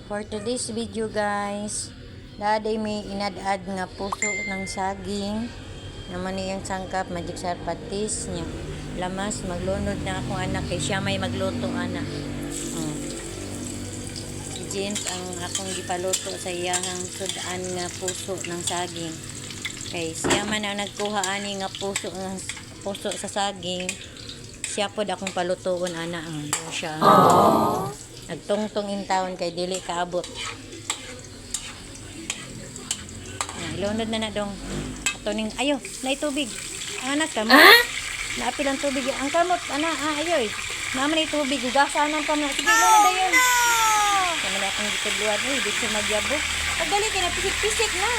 For today's video, guys, daday may inad-ad nga puso ng saging. Naman niyang sangkap, magic sarap, patis niya. Lamas, maglunod na akong anak kay siya may magluto ana. Oh. Si James ang akong gipaluto sa iyahang sudan nga puso ng saging. Kay siya man ang nagkuha ani nga puso ng puso sa saging. Siya pod akong palutoon ana ang siya. Nagtungtong in town kay dili kaabot. Na, ilunod na na dong. Ato ning ayo, nay tubig. Ang anak ka mo. Naapil ang tubig. Ang kamot ana ah, ayoy. Naman ay tubig hugasanan pa na. Sige, ilunod dayon. Kami na akong gitudluan. Uy, di siya magyabo. Pagdali kay na pisik-pisik na.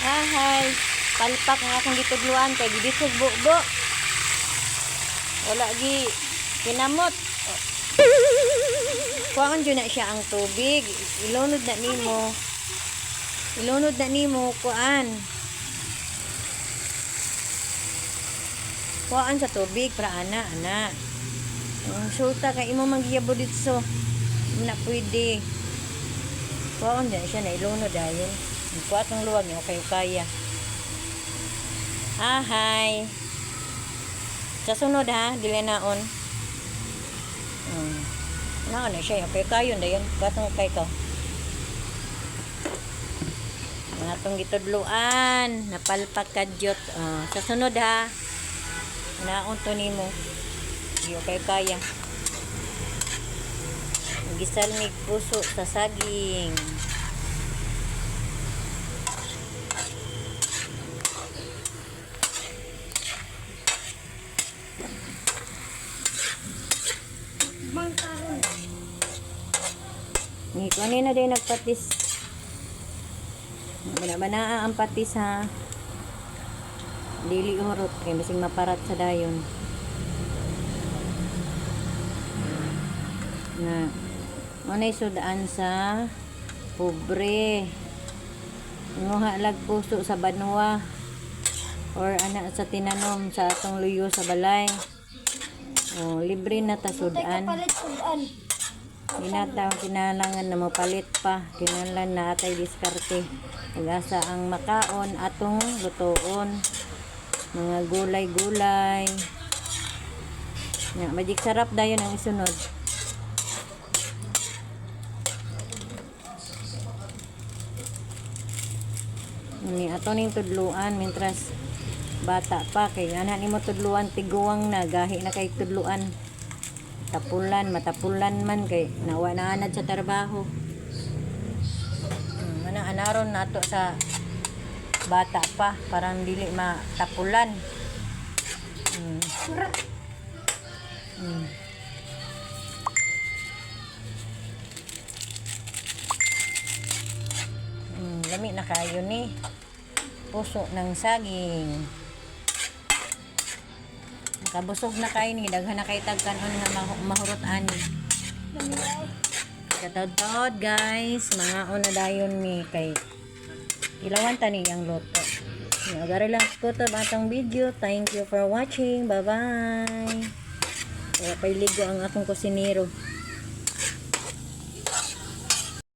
Ahay. Palpak ang akong gitudluan kay gidisog bubo. Wala gi kinamot. Kuhaan jud na siya ang tubig. Ilunod na nimo. Ilunod na nimo kuan. Kuhaan sa tubig para ana ana. Ang sulta kay imo manggiyabo ditso. Di na pwede. Kuhaan dyan siya na ilunod dayon. Kuha tong luwag niya okay kaya. Ahay. Sa sunod ha, dili naon. Naon na siya, okay kayon dayon. Kuha tong kay ko. Mga tong gitudluan, napalpak kadyot. Oh, sa sunod ha. Naon to nimo. Di okay kaya. Gisalmig puso sa saging. Mangkaron. Ni kunin na din nagpatis. Bana-bana ang patis ha. Dili urot kay bising maparat sa dayon. Na manay sudaan sa pobre. Nguha lag puso sa banwa or ana sa tinanom sa atong luyo sa balay. Oh, libre na ta Tay sudan. kapalit sudan. Ginataw kinalangan na mopalit pa, kinahanglan na atay diskarte. Pag-asa ang makaon atong lutoon. Mga gulay-gulay. Nga, magic sarap dayon ang isunod. Ni ato ning tudluan mientras bata pa kay ana nimo tudluan tiguang na gahi na kay tudluan tapulan matapulan man kay nawa na anad sa trabaho. Mana anaron nato sa bata pa parang dili matapulan. Lami na kayo ni puso ng saging. Nakabusog na kayo ni daghan na kay tagkanon nga mahurot ani. Katod-tod guys, mga una dayon mi kay ilawan ta ni ang luto. Agari lang ko to atong video. Thank you for watching. Bye-bye. Kaya pa'y ligo ang akong kusinero.